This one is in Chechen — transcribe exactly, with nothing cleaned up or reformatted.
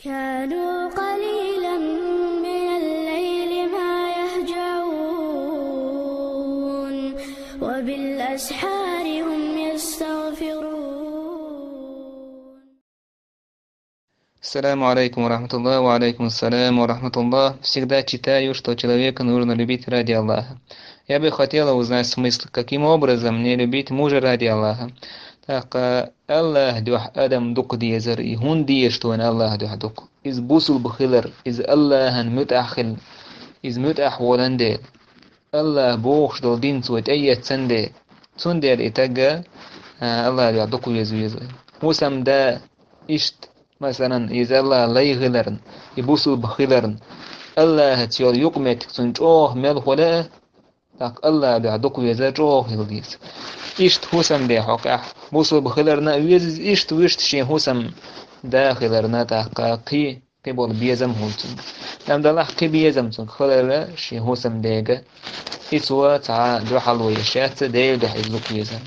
كانوا قليلا من الليل ما يهجعون، وبالأسحار هم يستغفرون. Ассаламу алейкум ва рахматуллах, ва алейкум ассалам ва рахматуллах. Всегда читаю, что человека нужно любить ради Аллаха. Я бы хотела узнать смысл, каким образом мне любить мужа ради Аллаха. Так, э, Аллах дуьхьа адам дукха дезар, и хӀунда деза шоана Аллах дуьхьа дукха. Из бусулба хилар, из Аллахьан муьтӀахь хилар, из муьтӀахь волан дела. Аллах бохуш долу дин цо тӀеэццан дела. Цундела и таг, а, Аллах дуьхьа дукха веза веза. ХӀусамда иштта, масалан, иза Аллах лай хиларна, и бусулба хиларна, Аллахьаца йолу юкъаметтиг цунна чӀогӀа мел хуьла а, тӀаккха Аллах дуьхьа дукха веза чӀогӀа хила деза. Иштта хӀусамда хьокъехь, бусулба хиларна а веза иза, иштта вуьшта шен хӀусамда хиларна, тӀаккха кхин кхин болу безам хуьлу цуьнга. Амма далахь кхин безам цуьнга хилар шен хӀусамдега, и цо цхьа дуьхьал ву еш яц, Делан дуьхьа иза дукха веза.